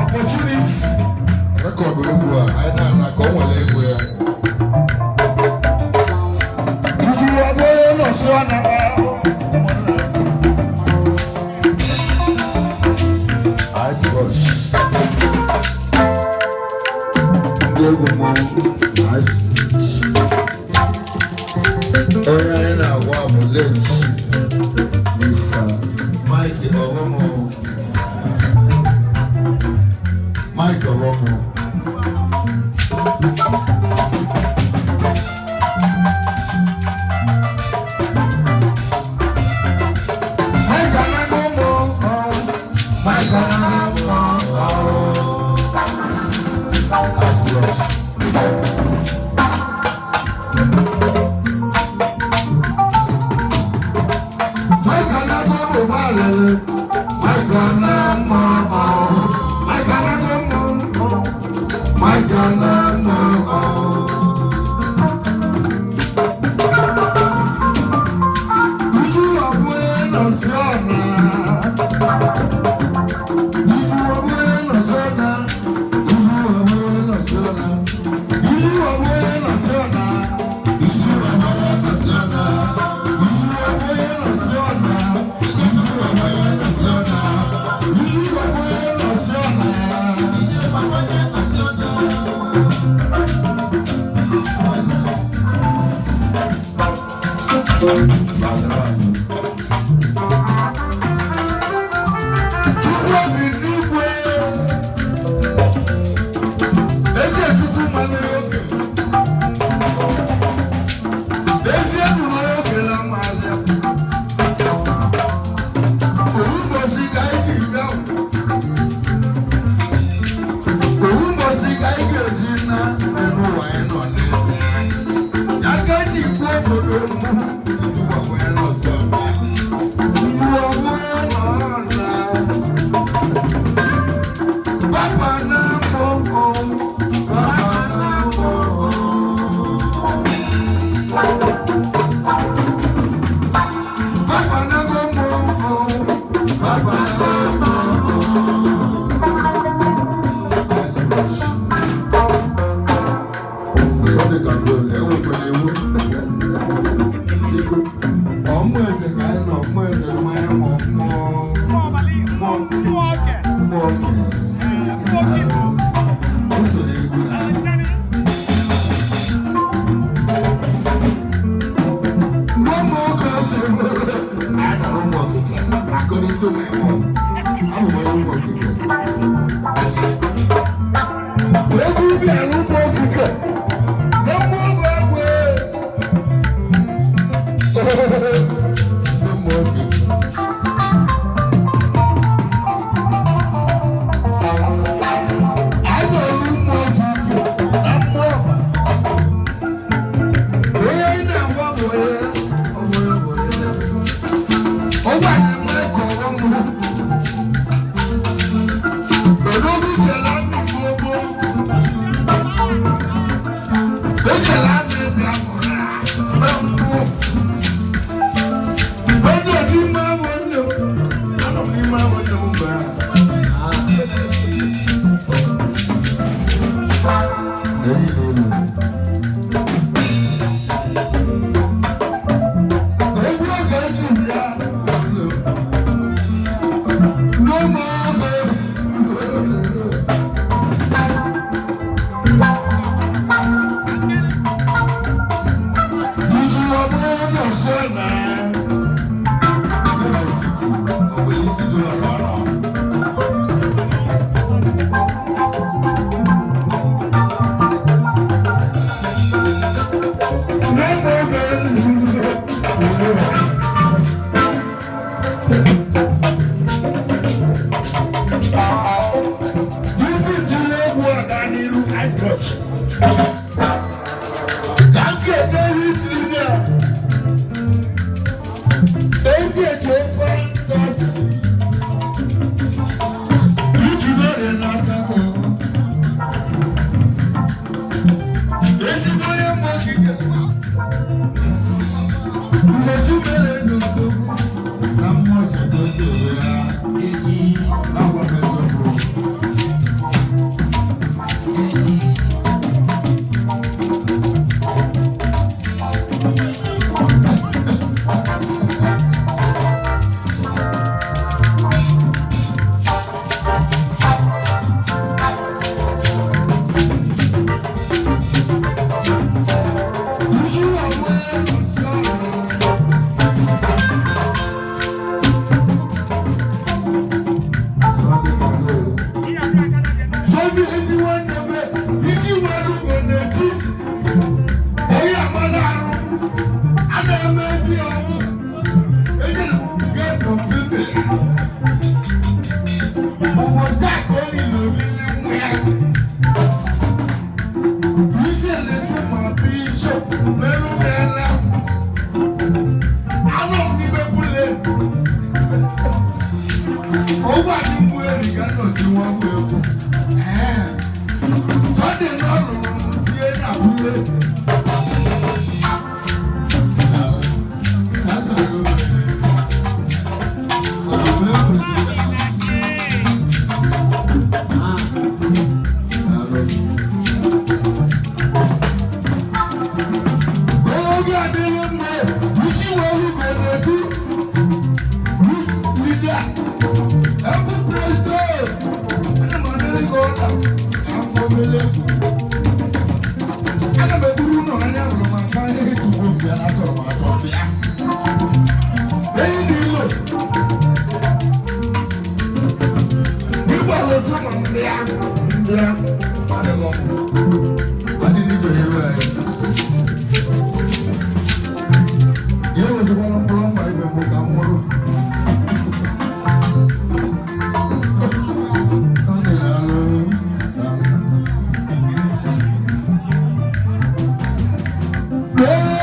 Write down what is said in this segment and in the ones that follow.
Opportunity. Record egwu a, anyị na-ana ka o nwere egwu ya. Tutu abụọ nọsụ anaba. Ice Rush. Ndị egwu mmọnwụ na Ice. Onye anyị na-agwa bụ late Mr. Mike Owomo. Mike Owomo. Mike Anagomo. Mike Owomo. Ice Rush. Mike Anagomo gbalịrị. Mike Anagomo. Mike Anagomo. Mike Owomo. Uju abụọ nọsụ ana. Uju abụọ nọsụ ana. Uju abụọ nọsụ ana. Uju abụọ nọsụ ana. Iju abụọ nọsụ ana. Uju abụọ nọsụ ana. Iju abụọ nọsụ ana. Uju abụọ nọsụ ana. Iju abụọ nọsụ ana. Chukwu obi n'igwe. Eze Chukwu mmanụ oke. Ezi eburu oke na mmazi. Owu mbọsị ka anyị ji bịa. Owu mbọsị ka anyị ga-eji na n'ụwa anyị nọ n'ime. Ya ka eji kwuo obodo mbụ. Iju abụọ nọsụ ana. Ugwu ọbụla nọ na. Papa na mbọ, papa na mbọ. Papa na go mbọ, papa na mbọ. Ice Rush. Sunday Control, enwekwala ewu. Biko, ọmụ eze ka anyị nọ, mmụọ eze mmanya ma mmụọ mmụọ okenye. Usoro egwu na Mmụọ ka o si bụrụ. Anyị nọrọ ụmụ okike, according to my mom. Abụ m onye ụmụ okike. Egwu bịara ụmụ okike. Na mmụọ bụ egwu. Ndị ụmụ okike. Anyị nọrọ ụmụ okike na mmụọ ọba. Onye anyị na-agwa bụ onye ọ bụla bụ onye. Ọ gwara m ka ọghọm. Odogwu chere ndụ gboo gboo. olili olili nwa ya. Isi eletu ma bishop merụ mela. Anọ m n'ime bule. Owó àti mú èrì gánà tí wọ́n mú ewu. Sunday náà rùrù tie ní abúlé. Oge adịghị mma, isi wee rube n'ebu. Leader, every president, ana m anara gị ọda ka m gụọ obere egwu. Ana m eburu ụlọ n'anya hụrụ ma mfa ihe tugbo m bịa na achọrọ m achọ bịa. Enyi na ilo. Igbo otu ma m bịa, m bịa, adịghị m. Adịghị ije iru anyị. Ihe wezikwala mkpụrụ mma ibe m ka m nwụrụ. Sunday daalụ, daalụ.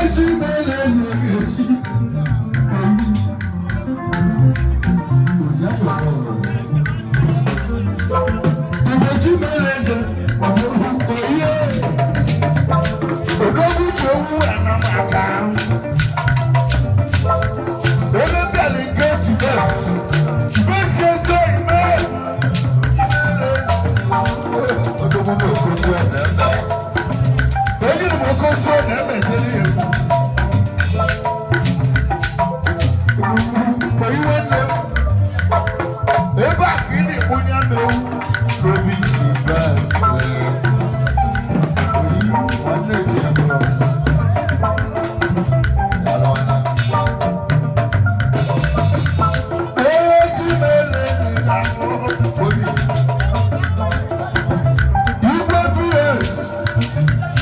Echi mere eze ga-echi. Oji afọ ọrụ. Ugochi mere eze, ọ bụrụ oyiye. Odogwu ji owu anamaka. Onye mbịalị nke Jibes. Jibes eze ime. Odogwu na okotu ebe. Ejiri m okotu ebe ejere ya egwu. Oyi nwanne m. Ebe a ka ị na-ekponye ama ewu n'obi Jibes. Oyi nwanne ji ya bros. Daalụ nwanne m. Igwe PS,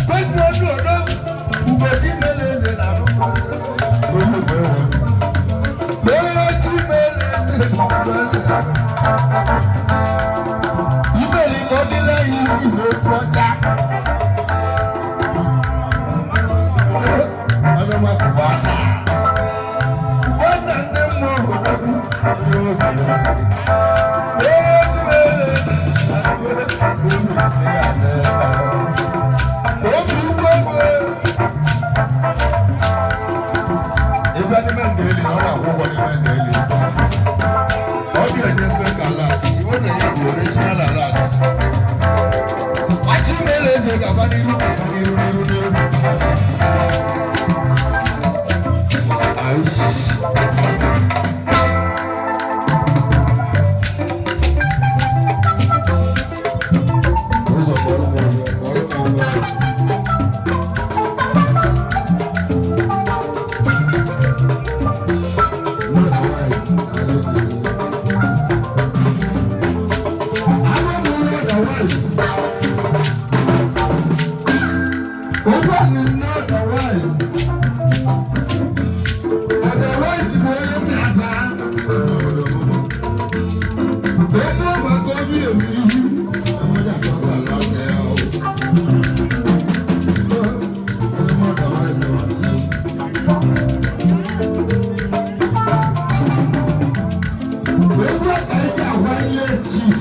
President Odo, Ugochi Meleze na Imeli ka ọ dịla ya isi n'otu ọcha. Ọnụ makụba na. Nwanne ndị mmụọ obodo obi ugwu ego ebe n'ime ndeli na ọ na-akwụ ụgwọ n'ime ndeli. Ọ dị enyefe ka alert iwe na-enye bụ original alert. Achị mele eze ga-aba n'iru ga-aba n'iru n'iru n'iru. Aish. Ụzọ kpọrọ m ụzọ, kpọrọ m ụzọ. Egwu aka eji agwa ihe chief.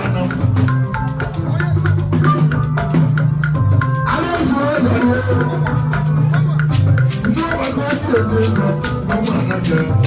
Anam. Alụsị ọgọ ndị ọgbakọ si ego ego ụmụ anam.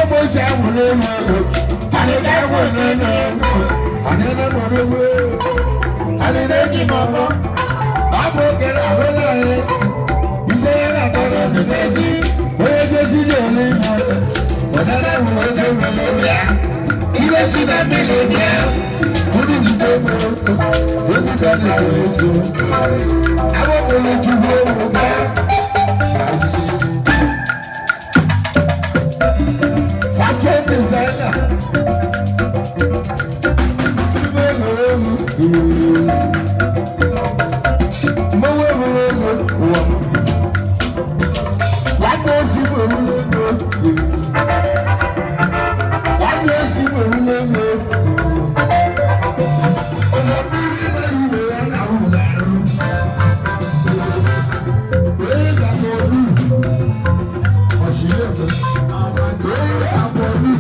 Agwọ ahụ n'elu ego. Anyị ga-agwụ n'elu ego. Anyị na-amụrụ egwu. Anyị na-eji m ọfọ. Ọ bụ oge na-alụla anyị. Ise ya na-atọrọ dị n'ezi. Onye gosi ji ole ime ọdụ. Ọdara bụ onye nwere bịa. Ile si na mmiri bịa. Ndị jide m. Egwu ka na-eto ezo. Agbapụrụ Chukwu egwu bịa. Fashion designer. Ife egwuregwu. Mmanwụ egwuregwu ụwa m. Nwanne osi bụ ewuregwu. Nwanne osi bụ ewuregwu. Ọzọ mmiri na-ewu ya na-ahụ n'arụ. Onye ga-akpọ olu. Ọchịrị ebe. Onye ga-akpọ olu.